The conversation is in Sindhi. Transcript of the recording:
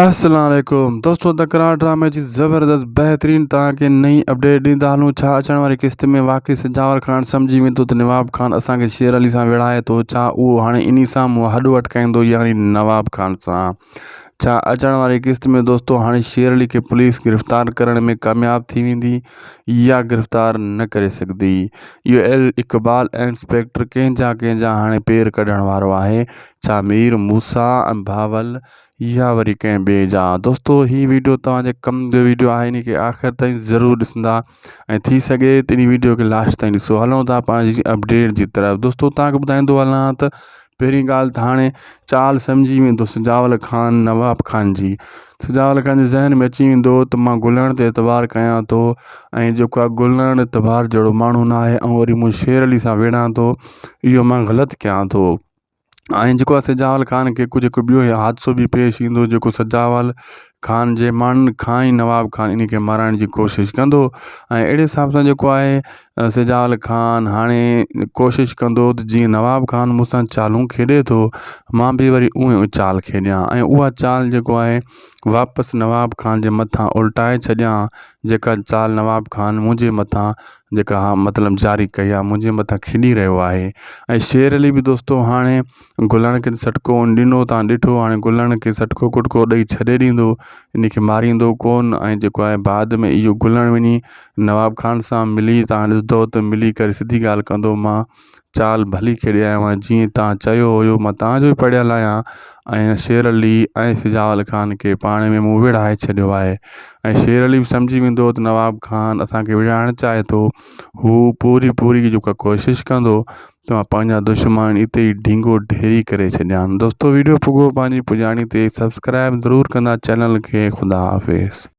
السلام عليڪم دوستو تڪرار ڊرامي جي زبردست بهترين توهان کي نئين اپڊيٽ ڏيندا هلون ڇا اچڻ واري قسط ۾ واقعي سجاول خان سمجهي ويندو ته نواب خان اسان کي شير علي سان وڙهائي ٿو ڇا اهو هاڻي انهي سان منهن هڏ اٽڪائيندو يعني نواب خان سان ڇا اچڻ واري قسط ۾ دوستو هاڻي شير علي کي پوليس گرفتار ڪرڻ ۾ ڪامياب ٿي ويندي يا گرفتار نه ڪري سگهندي اهو ايل اقبال انسپيڪٽر ڪنهن جا ڪنهن جا هاڻي پير ڪڍڻ وارو آهي ڇا مير موسيٰ ۽ بهاول يا وري ڪنهن ٻئي جا دوستو هي ويڊيو توهان جي ڪم جو ويڊيو آهي ان کي آخر تائين ضرور ڏسندا ۽ ٿي سگهي ته ان ويڊيو کي لاسٽ تائين ڏسو هلون ٿا پنهنجي اپڊيٽ جي طرف دوستو توهان کي ٻڌائيندو هلان ته پهرين ڳالهه ته هاڻي چال سمجهي ويندو سجاول خان نواب خان جي سجاول خان جي ذهن ۾ اچي ويندو ته مان گلڻ تي اعتبار ڪيان ٿو ۽ جيڪو آهي گلڻ اعتبار جهڙو ماڻهو نه آهي ۽ وري مون شير علي سان وڙهان ٿو اهو مان غلط ڪيان ٿو ۽ جيڪو آهي سجاول خان کي ڪجهه هڪ ٻيو حادثو به پيش ايندو جيڪو سجاول خان جي ماڻهن کان ئي نواب خان ان کي مارائڻ جي ڪوشش ڪندو ۽ اهڙي حساب سان جيڪو آهي سجاول خان هاڻي ڪوشش ڪندو ته جيئن نواب خان مون سان چالون کيڏي ٿو مان به وري اونئي اهي چال کيڏيان ۽ اها چال جيڪو آهي واپس نواب خان جي مٿان الٽائي ڇڏيان جيڪا چال نواب خان منهنجي مٿان جيڪا مطلب جاري ڪئي آهي منهنجي مٿان کيڏي رهيو آهي ۽ شير علي به دوستو هاڻي گلڻ کي سٽڪو ڏنو تان ڏٺو هاڻي گلڻ کي سٽڪو ڪٽڪو ڏئي ڇڏي ڏيندو ان کي ماريندو ڪون ۽ جيڪو آهي بعد ۾ اهو گلڻ وڃي نواب خان سان ملي تان ڏسندو ته ملي ڪري سڌي ڳالهه ڪندو مان چال ڀلي کيڏي آيو آهيان جيئن توهان چيو هيو مان توهان جو به پڙهيل آهيان ۽ شير علي ۽ سجاول خان کي پاڻ ۾ مون وڙهائي ڇڏيو آهي ۽ شير علي به سمجهي ويندو ته نواب خان اسانکي وڙهائڻ چاهي ٿو هو پوري پوري جيڪا ڪوشش ڪندو ته مان پنهنجا دشمن اتي ئي ڍينگو ڍيري ڪري ڇڏيان دوستو ويڊيو پڳو پنهنجي پڄاڻي تي سبسڪرائب ضرور ڪندا چينل کي خدا حافظ.